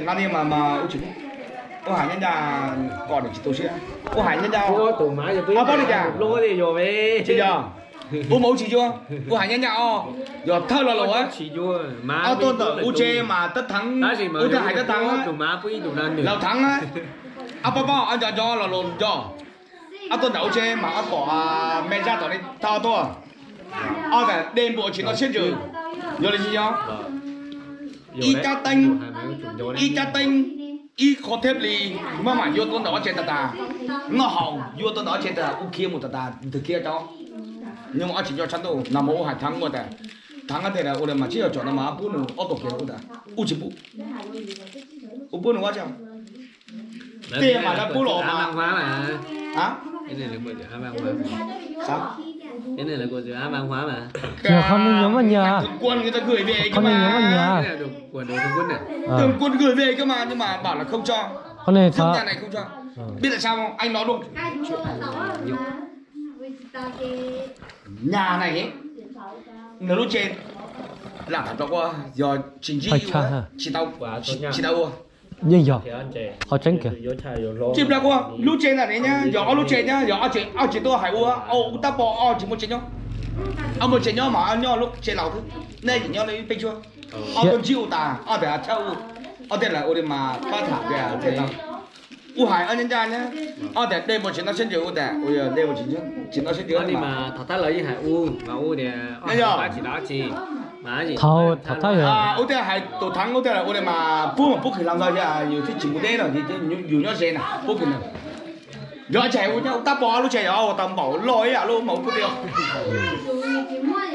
Nqa ni mas mas ub tsis, ub hais nyab nyaj kom niam tsis tu siab. Ub hais nyab nyaj, ob pab li cas? Tsis yog, ub mas ub tsis yuav, ub hais nyab nyaj os, yog thawj lo lus. Ob tuaj ntawm ub tsev mas tab theev, ub twb hais tab theev, laus theev, ob pab pab ob nco nco lo lus nco. Ob tuaj ntawm ub tsev mas ob tom me zaj tom li thau tuaj. Ob tas dej npua tsis noj siab ntsws, yog li tsis yog? Ib cab teeb, ib cab teeb, ib qho thiab plis, maj mam yuav tuaj ntawm ob tsev tas tas, noj haus yuav tuaj ntawm ob tsev tas ub khiav mus tas tas ntws khiav rau. Nyob mus ob tsis nco tshav ntuj no mas ub hais theev ua tas, theev tias ua li mas tsib caug tsom no mas pub nws ob tog kiag ub tas, ub tsis pub, ub pub nws ua tsi. Tej mas lawv pub los mas, qhov nws nyob maj nyas, qhov nws nyob maj nyas, qhov nws, nyas na, nws lub tsev lam tham rau kuj yog tsis ntsib, tsis tau, tsis tau ua. Yeej yog, qhov tseeb kiag. Tsis plam kuj lub tsev ntawm ne nyab, yog ob lub tsev nyab, yog ob tsev tuaj hais ua, ua tab pov ob tsis muaj tsev nyob. Ob muaj tsev nyob mas ob nyob lub tsev laus xwb, nej tseem nyob peb tshuab. Ob tuaj ntsib ua tas ob tias thawj ua, ob tias lawv ua li mas pab tham tias ua hais ob nyab ncaj nyab, ob tias dej npua tsis noj siab ntsws ua tas, dej npua tsis noj siab ntsws mas thov thab los yeej hais ua, thaum thab yog ua tias hais tus theev ua tias ua li mas pub mas pub khwv los ntxog yus thiaj tsis mus deb no, yus nyob ze na pub khwv na. Yog tsis hais ua tab pov lub tsev yog ua tau npaum loj ib yam lub mas ua pub tiag. Tsis muaj,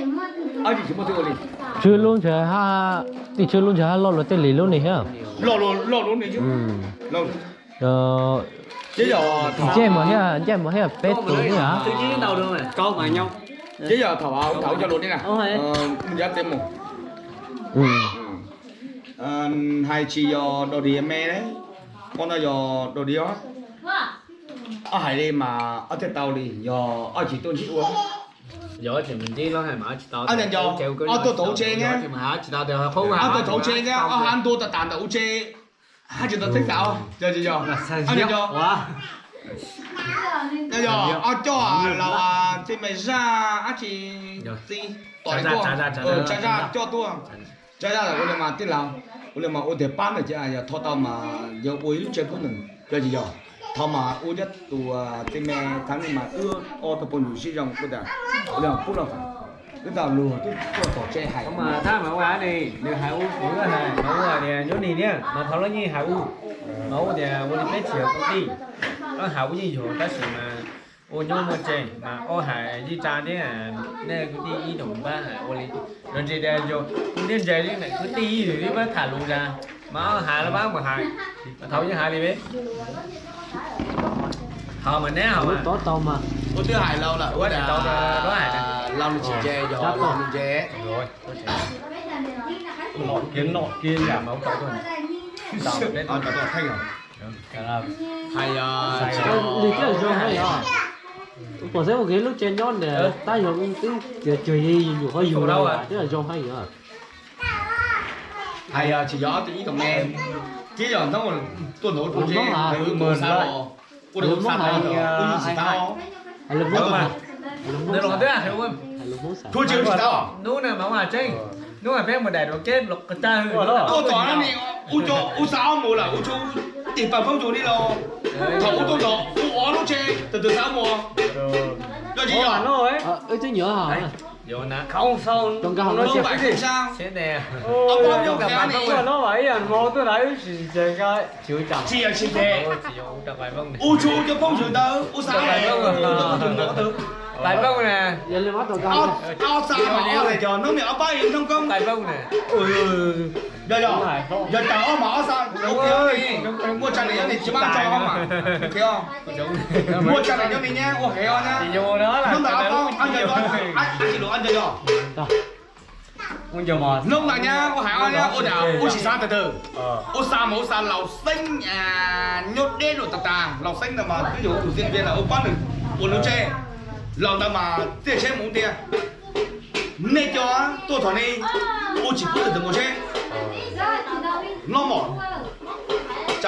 tsis muaj li. Tswb lub ntshe, tij tswb lub ntshe hab loj luag tej li lub ne thiab. Loj, loj lub ne. Ncej mus thiab, ncej mus thiab peb tus ne. Ces yog thaum, thaum cov lus ne na, nyob teb mus, hais tsis yog dog dig me, hmo no yog dog dig os. Ob hais li mas ob thiaj tau li, yog ob tsis tuaj ntsib ua. Ob nco, ob tuaj thaum ub tsev nyab, ob tuaj thaum ub tsev nyab, ob hab ntua tas tas ntawm ub tsev, hab tsis tau teb tas. Yog, yog, ob coj laus txiv me zaj ab tsi txiv tom li tuaj, tsa zaj coj tuaj, tsa zaj ua li mas tij laug, ua li mas ua tiag pab ntawm ces yog thov tau mas yog ua ib lub tsev pub nws, yog tsis yog? Thov mas ua ib tus txiv me thav nej mas wb ob tug phooj ywg sib zoo ua tas, ua li pub los wb tau luag twb tuaj tom tsev hais. Thab mas ua li nws hais ua, ua hais mas ua tias nyob ni thiab mas thov los yeej hais ua, mas ua tias ua li peb tsis yog kwv tij, ob hais ua yeej yog tab sis mas ua nyob muaj tsev mas ob hais yeej tsa thiab, nej kwv tij ib tug npab hais ua li no ntsis tias yog kuv thiaj ntse li kwv tij ib yam li pab tham lus tas, mas ob hais los pab mus hais, mas thaum yeej hais li peb. Ho mas neb ho mas, ua twb hais laus lawm, ua laus nws tsis ntse, yog laus nws ntse. Hais, pom xeeb ua kev lub tsev nyob ntawd tab yog twb tias cuag yus nyuam qhuav yus twb zoo heev os. Hais tsis yog ob tug ib tug me, tib yog hnub tuaj ntawm ub tsev, ua ua xa los, ua ua xa los, ua yeej tsis tau. Tsuas tsis tsis tau. Hnub na mas ua tseeb, hnub peb mus daim rau keb los qhov tag tuaj tom no ne, ua ua xa ob mus lawm, ua tsuas tim pawg phooj ywg li los, thaum ub tuaj tom ua ob lub tsev, tus twg xa mus, yog tsis yog? Tsis yog tsis tes, ua tsuas cov phooj ywg ntawd ua xa mus, ob xa mas ob, hnub niam ob pab yog hnub koob. Yog, yog, yog tas ob mas ob xa, muaj tsa li nyob ni tsis pab tso ob mas, muaj tsa li nyob ni nyab ua heev os nyab. Hnub ntawd ob pab ob nco, ab tsis lus ob nco yog. Hnub ntawd nyab ua hais ob nyab ua cas ub tsis xav tawg tawg, ua xa mas ua xa laus xeeb nyob deb rau tas tas, laus xeeb ntawd mas twb yog tus xib npias ntawd ua pab nws ua lub tsev, laus ntawd mas txiaj tsheb mus tiag. Nej cov tuaj thaum ne, ua tsis pub tawg tawg mus tsheb, noj mov,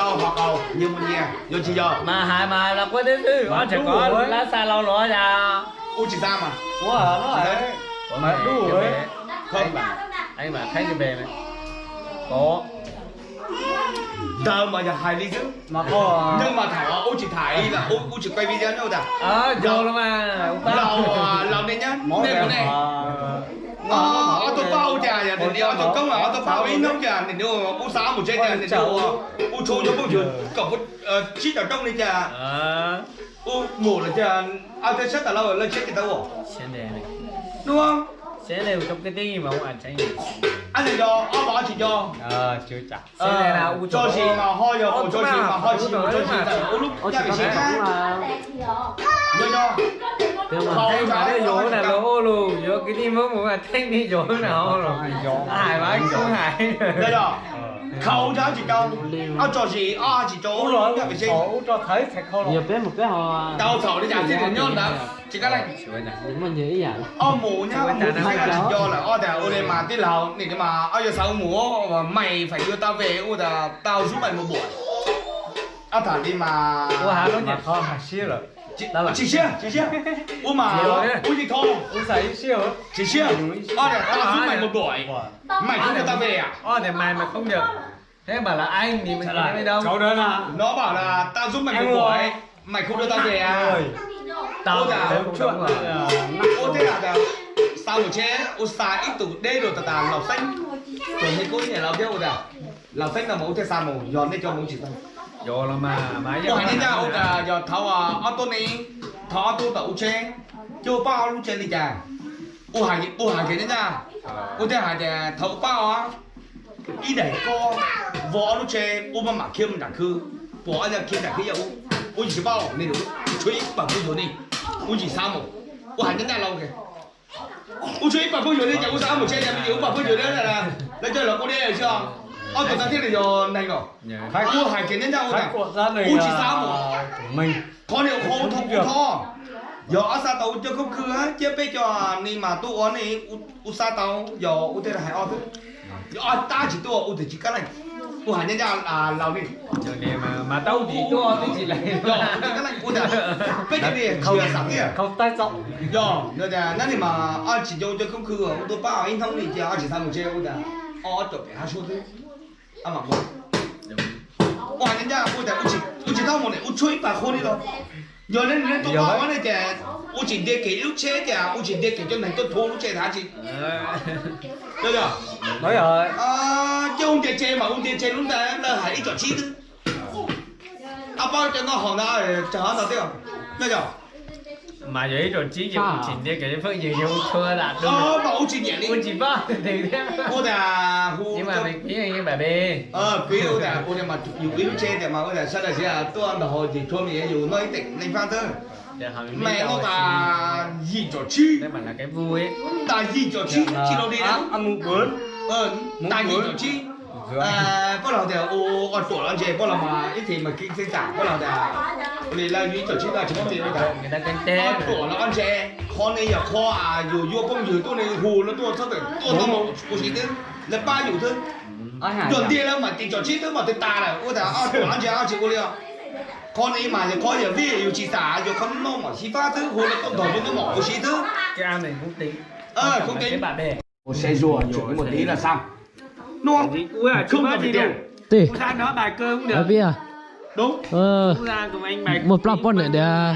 Qau ho qau, nyias mus nyias, yog tsis yog? Mas hais mas los kuaj tib xwb, ob tsam kov lab xa los los yas. Ub tsis xa mas. Ua no mas dub. Kov ntawd mas yog hais li xwb. Nyob mas tham ub tsis tham ib lawm, ub tsis quay video nyob tas. Laus, laus nej nyob nej mus nej. Ob tug pab ub cas yog nim no ob tug koob, ob tug pab ub ib hnub cas nim no ub xa mus tsev cas nim no ub tshuav cov phooj ywg kaum tsib caug rooj li cas. Ub mus lawm cas, ab tej sab tas lawm lawv tsheb ces tau ua. Nua, ab yog ob phav tsis yog. Tso sis mas ho yog, tso sis mas ho tsis, tso sis tas ub lub caj vim si na. Yog yog, khaus tas ub tsis tau. Yog yog, khaus tas ub tsis tau. Ob tso sis ob tsis tso ub lub caj vim si. Tau txhaum li cas xij nyob ntawd tsis kab leej. Ob mus nyab ob mus tsis yog lawm, ob tas ua li mas tij laug nim no mas ob yog xav mus, mày phải đưa tao về, ua tas tao giúp mày một buổi. Ob tham li mas tsis siab, tsis siab. Ub mas ub yeej thov, tsis siab. Ob tas tao giúp mày một buổi, mày không đưa tao về à? Nó bảo là tao giúp mày một buổi, mày không đưa tao về à? Ua tas ua thiab, xa mus tsheb ua xa ib tug deb rau tas tas Laus Xeeb, txog nej kuj niam laus thiab ua tas Laus Xeeb no mas ua thiaj xa mus, yog nej cov mus tsis tau. Ua hais nej ncaj ua tas yog thaum ob tug ne, thaum ob tug tawm ub tsheb, coj pab ob lub tsheb li cas? Ua hais, ua hais tias nej ncaj, ua thiaj hais tias thaum pab os, ib daim ko vov ob lub tsheb ua maj mam khiav mus nram khw, pom ob yam khiav nram khw yam ub, ua yim tsis paub ne, tshuav ib pab phooj ywg ne, ua yim xav mus, ua hais nej ncaj los ua tshuav ib pab phooj ywg ne, ces ua xav mus tsheb ces me nyuam ib pab phooj ywg ne, lawv coj los ua deb xwb. Ob tug no thiaj li yog neeg os. Ua hais tias nej ncaj ua tas, ua tsis xav mus. Qhov ni ua qhov ua thov ua thov, yog ob xa tau cov khoob khw thiab peb cov ni mas tuaj ua ne, ua xa tau, yog ua tej hais ob xwb. Yog ob tab tsis tuaj ua twb tsis kab leej. Ua hais nej ncaj laus ne. Mas tau ua twb tsis kab leej ua tas peb cov ni tsis xav tiag. Yog nab ni mas ob tsis cov cov khoob khw ua tuaj pab ib hnub li ces ob tsis xav mus tsheb ua tas ob ob caum pem hab sub xwb. Ua hais nej ncaj ua tas ua tsis tau mus ne, ua tshuav ib pab qhua li los. Yog nej tuaj pab ua ne ces ua tsis ntiag kev ib lub tsheb ces ua tsis ntiag kev cov neeg tuaj thuav lub tsheb tas tsis. Yog, ces ua ntiag tsev mas ua ntiag tsev lub ntawd lawv hais ib com tsib twb. Ab pab cov no haus ntawd, tsag hov ntawd thiab. Nyob yog mas yog ib com tsib ces ua tsis ntiag kev phooj ywg yog ua tshua lam dua, mas ua tsis nyiam li, ua tsis pab twg thiab. Ua tas hu, kuv ua tas ua li mas yus ib lub tsheb tias mas ua tas sawv daws sib tuaj nrog haus ces tshuav me yus noj ib teem leej fab xwb. Me noj tas yim com tsib, tas yim com tsib tsis los li, tas yim com tsib. Pab los tias ua ruam los ntse, pab los mas ib txhis mas kev xeeb xam, pab los tias ua li lawv yus ib com tsib tsis muaj tes ua tas ua ruam los ntse. Qhov ne yog qhov yus yuav phooj ywg tuaj ne hu lawv tuaj txhob tawm tuaj tau mus ua si twb, lawv pab yus xwb. Yog ntiag lawv mas tes com tsib twb mas twb tas lawm, ua tas ua ruam los ntse tsis ua li os. Qhov ne mas yog qhov yog vij yus tsis xam, yog qhov noj mas xyiv fab xwb, hu lawv tuaj nrog yus noj mas ua si xwb. Koob teev, saiv zuag tseem muaj tiv na xav. Nua, koob tiag. Tej, pib, muaj plaub poj niam tias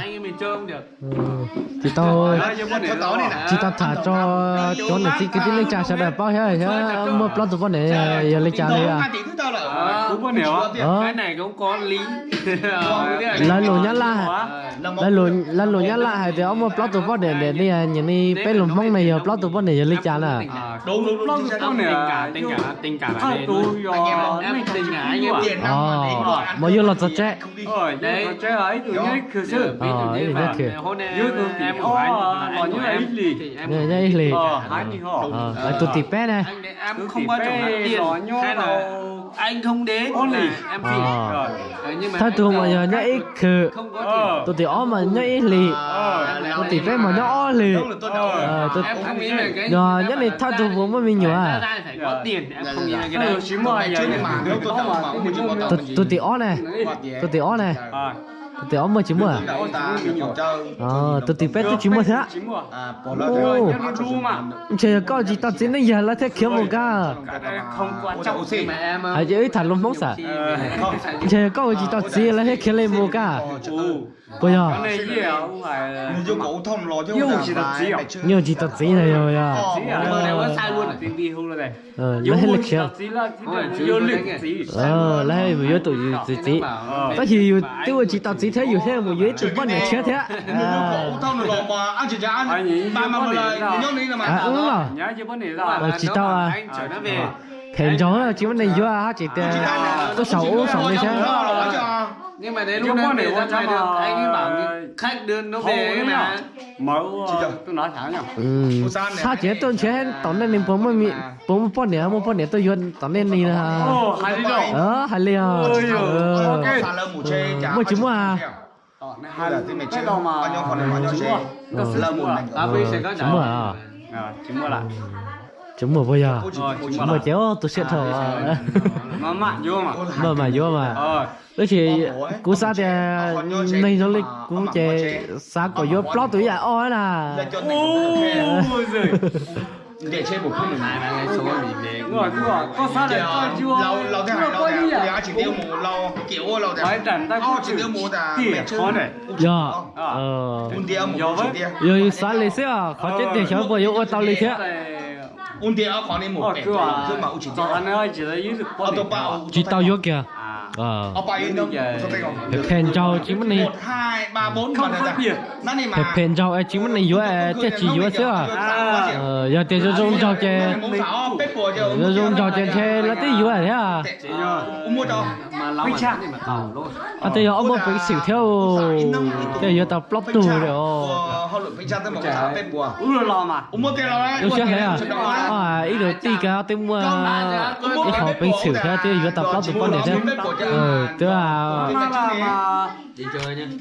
tsis tau, tsis tau tham tso cov niam txiv kwv tij neej tsa sawv daws paub thiab, muaj plaub tug poj niam yog li cas li. Lawv lus Nyab Laj, lawv lus Nyab Laj hais tias muaj plaub tug poj niam, nyiam li peb lus Hmoob ne yog plaub tug poj niam yog li cas na? Mas yog los txog tsev. Nyob ib hlis. Tus tim peb ne? Tus tim peb los nyob rau Thawj tug mas yog nyob ib khw, tus tim ob mas nyob ib hlis, tus tim peb mas nyob ob hlis, yog nyob li thawj tug puas muaj me nyuam? Tus tim ob ne, tus tim ob ne, tus tim ob muaj tsis muaj? Tus tim peb twb tsis muaj thiab. Ntshe yog koj tsis tau txiv neej yawg lawv thiaj khiav mus kab. Hais ces wb tham lus Hmoob xav, ntshe yog koj ua tsis tau txiv lawv thiaj khiav li mus kab. Puas yog? Nws tsis tau txiv na yog, yog lawv thiaj li khiav. Lawv mus yuav tus yus txiv txiv, tab sis yus twb ua tsis tau txiv thiab yus thiaj mus yuav ib tug poj niam tshiab thiab. Tsis tau, phem ntsaug tsis muaj neeg yuav hab tseem tias tuaj saum ub saum no saib. Hab tseem tuaj nrhiav tom nej ne puas muaj poj niam, muaj poj niam tuaj yuav tom nej ne na. Hais li os. Muaj tsis muaj? Tsis muaj. Tsis muaj puas yog? Tsis muaj ces tu siab dhau. Maj mam yuav mas. Tab sis kuv xav tias neeg zoo li kuv ces xav kom yuav plaub tus ib yam ob na. Yog, yog yus xav li xwb os, qhov tseeb tiag xyov puas yuav ua tau li thiab. Tsis tau yuav kiag. Phem ntsaug tsis muaj neeg, phem ntsaug es tsis muaj neeg yuav, thiaj tsis yuav xwb. Yog tias zoo zoo nraug ces, zoo zoo nraug ces ntshe lawv twb yuav thiab. Tej yog ob muaj peev xwm thiab, thiaj yuav tau plaub tug li os. Lub siab heev, ib tug tij kav twb muaj ib qho peev xwm thiab twb yuav tau plaub tus poj niam thiab. Twb,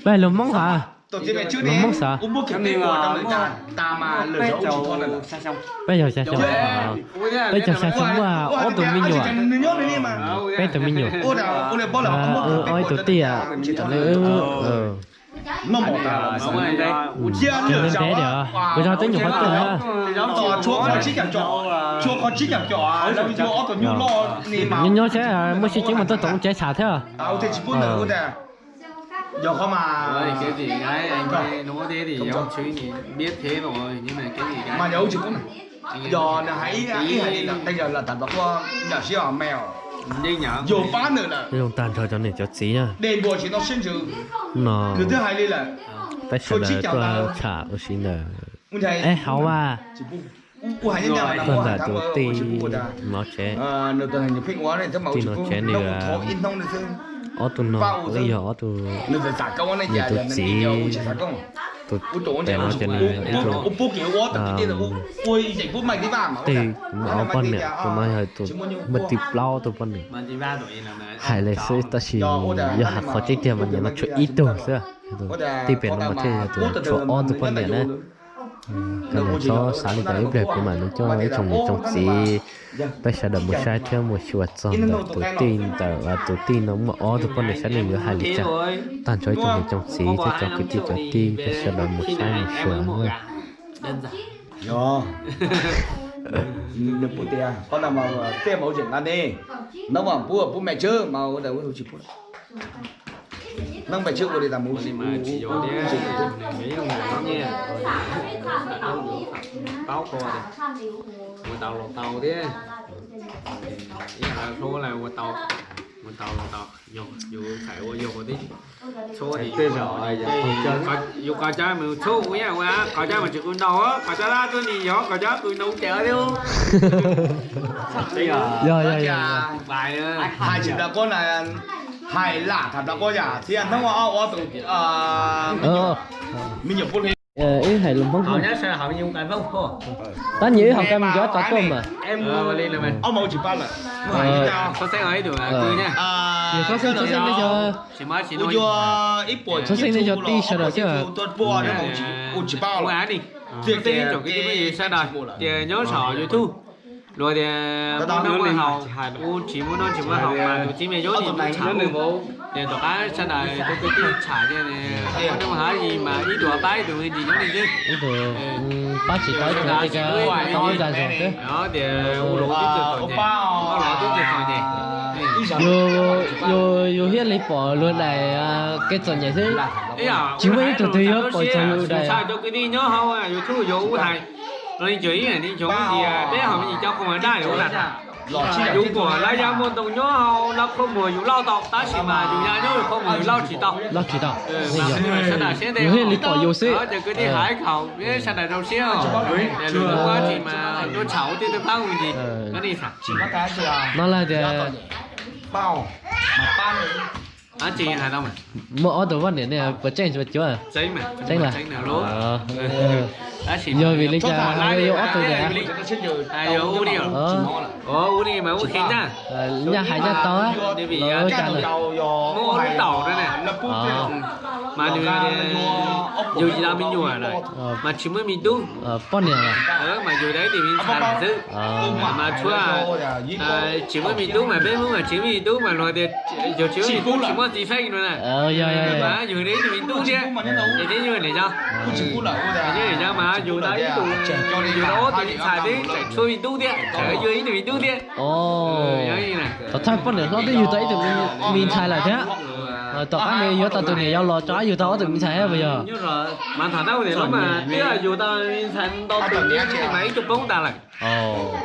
peb lus Hmoob xav, lus Hmoob xav. Peb yog xya xyoo, peb caug xya xyoo muaj ob tug me nyuam, peb tug me nyuam. Ob ib tug tij, ntev ntev diam, kuv yog twb nyuam qhuav tuaj na. Nyob nyob saib muaj sib ceeb mas tuaj tom tsev tham thiab. Zoo tag nrho cov niam cov txiv na. No, peb sawv daws tuaj tham ua si ntawm, es hauv mas, tuaj ntawm tus tij no tsev, tij no tsev nws ob tug no, ib yog ob tug, nws tus txiv, tus pem no ces nws ib tug, tej kuv muaj ob poj niam, tus no yog tus muaj tib plaub tug poj niam. Hais li xwb tab sis yog hais qhov tseeb tiag mas nim no tshuav ib tug xwb. Tij pem no mas thiaj yog tus tshuav ob tug poj niam na. Koj txhob xav li cas, ib pliag kuv mam li coj ib tsoom niam tsoom txiv, peb sawv daws mus saib thiab mus xyuas txog ntawm tus tij ntawm, tus tij no muaj ob tug poj niam saib nws yuav hais li cas. Tag nrho ib tsoom niam tsoom txiv thiab cov kwv tij cov tij peb sawv daws mus saib mus xyuas. Ua tau los tau thiab, ib yam lawv hlob lawv ua tau, ua tau los tau, yog yus txhais ua yog ua tib, txhua yus qhov cab mas txhua ua ib yam ua, qhov cab mas tsis qw ntau, qhov cab lab tuab ni yog qhov cab qw ntau cas thiab. Yog, yog, yog. Hais tsis plam quab na, hais lam tham plam quab yam thiab hnub ua ob ua tus me nyuam pub hli. Wb hais lus Hmoob, tab nyiam wb haus cov me ntsis ob tog tuaj mas. Xov xeem nej cov, xov xeem nej cov tij sawv daws xwb. Sawv daws tias nyob saum YouTube, luag tias muaj noj muaj haus, kuv tsis muaj noj tsis muaj haus mas tus txiv me yuav nim mus tsham. Ces tom qab sawv daws tus kwv tij tsham tias muaj noj muaj haus li mas ib tug pab ib tug me ntsis nyob li xwb. Ib tug pab tsis tau ib tug li cas tau lub zog xwb. Tias ua luag twb txog nyem, ua luag twb txog nyem. Yus thiaj li pom luag daim kev txom nyem xwb. Tsis muaj ib tug twg yuav pom txog yus daim. Cov kwv tij nyob hauv YouTube yuav ua hais los li cov ib yam li cov tias peb ho me ntsis cov qhov muag daj yuav ua hais, yus pom lawv yog muaj ntoo nyob hauv lawv qhov muag yus lauj tau, tab sis mas yus yog nyob yus qhov muag yus lauj tsis tau. Lauj tsis tau. Sawv daws siab ntev, yus thiaj li pom yus xwb. Cov kwv tij hais khaum sawv daws rau siab os. Lus ua tsis mas tuaj tsham ua twb twb pab ua ntsis. No lawm tias muaj ob tug poj niam ne, puas tseeb tsis puas cuav? Tseeb lawm. Yog vim li cas yuav ob tug niam? Nyaj hais nyaj tau, muab ua lub taum na. Mas nws, yus tsis tau me nyuam lawm, mas tsis muaj me tub. Poj niam mas yus tau ib tug me ntxhais xwb. Mas tshuav tsis muaj me tub mas peb Hmoob mas tsis muaj me tub mas luag tias yus tsis muaj me tub tsis muaj txiv feej no na. Mas yus tau ib tug me tub thiab, ces thiaj yuav niam yau. Yus niam yau mas yus tau ib tug, yus tau ob tug me ntxhais thiab tseem tshuav me tub thiab, tseem yuav ib tug me tub thiab. Thaum thawj poj niam hlob twb yug tau ib tug me ntxhais lawm thiab. Tom qab nws yuav tau tus niam yau los rov qab yug tau ob tug me ntxhais thiab puas yog? Mas thaum ntawd ua tias no mas twb yug tau me ntxhais ntau tus mas ib tug poob tas lawm.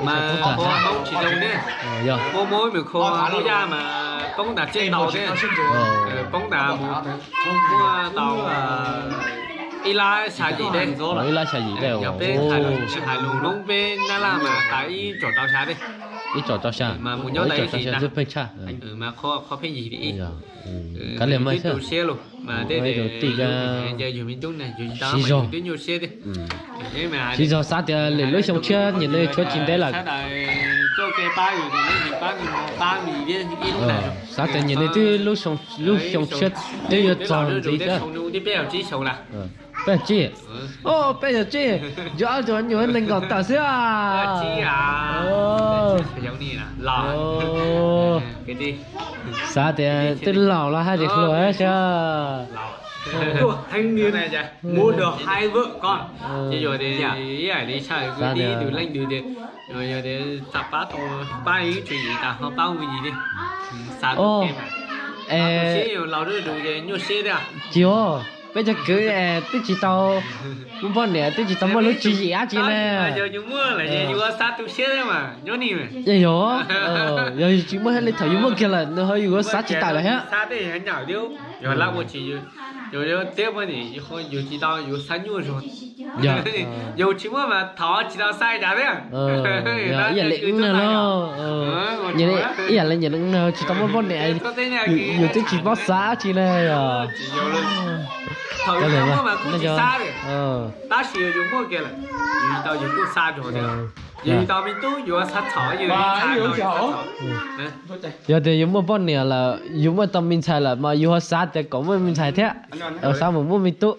Mas qhov Hmoob tsis zoo thiab, muaj muaj ib nws qhua lub yaj mas poob tas txij ntau thiab, poob tas mus muaj tau ib lab xya yim dej. Ib lab xya yim dej. Yog peb hais lus Hmoob peb nab laj mas tas ib tsom rau xya dej. Ib tsom rau xya, mas mus nyob tas ib tsom rau xya twb pheej tshaj. Mas qhov pheej yig li ib. Kav liam mas tu siab los mas tej tus tij yug me tub ne yug tsis tau mas yus twb nyuaj siab thiab. Siv zog xav tias lwm lub xyoo tshiab nyias neeg tshuav tsis ntev lawm. Sawv daws txoj kev pab yus, pab yus, pab yus thiab ib lub ntawd. Xav tias nyias neeg twb lub xyoo tshiab twb yuav txog ntxiv thiab. Peb tsib, peb yog tsib, yus ob tug nyuam nees nkaum tawm xwb. Xav tias twb laus los haj tsis hluas thiab. Ces yog tias ib yam li tshaj kwv tij tus leej twg tias yog tias xav pab tau, pab ib tug yim tas ho pab ua yim li. Xav tus kev mas tu siab, yus laus dub dus ces nyuaj siab thiab. Tsis, peb cov kwv twb tsis tau muaj poj niam, twb tsis tau muaj lub tswv yim dab tsi ne. Yog yus muaj lawm ces yus xav tu siab thiab mas nyob ni. Yog, yog yus tsis muaj thiaj li thaum yus muaj kiag lawm nws ho yus xav tsis tawm lawm thiab. Yog lab ua tsis, yus teb muaj ni, yus tsis tau yus xav nyuaj zog. Yog tsis muaj mas thov tsis tau xav cas thiab. Ib yam li wb no, ib yam li nyias no tsis tau muaj poj niam, yus twb tsis paub xav dab tsi ne. Thaum yus tsis muaj mas kuj tsis xav li, tab sis yus muaj kiag lawm, yus tau yus kuj xav zog thiab. Yus tau me tub yus xav txhom yus. Yog tias yus muaj poj niam lawm, yus muaj tau me ntxhais lawm mas yus ho xav tias kom muaj me ntxhais thiab, xav mus muaj me tub.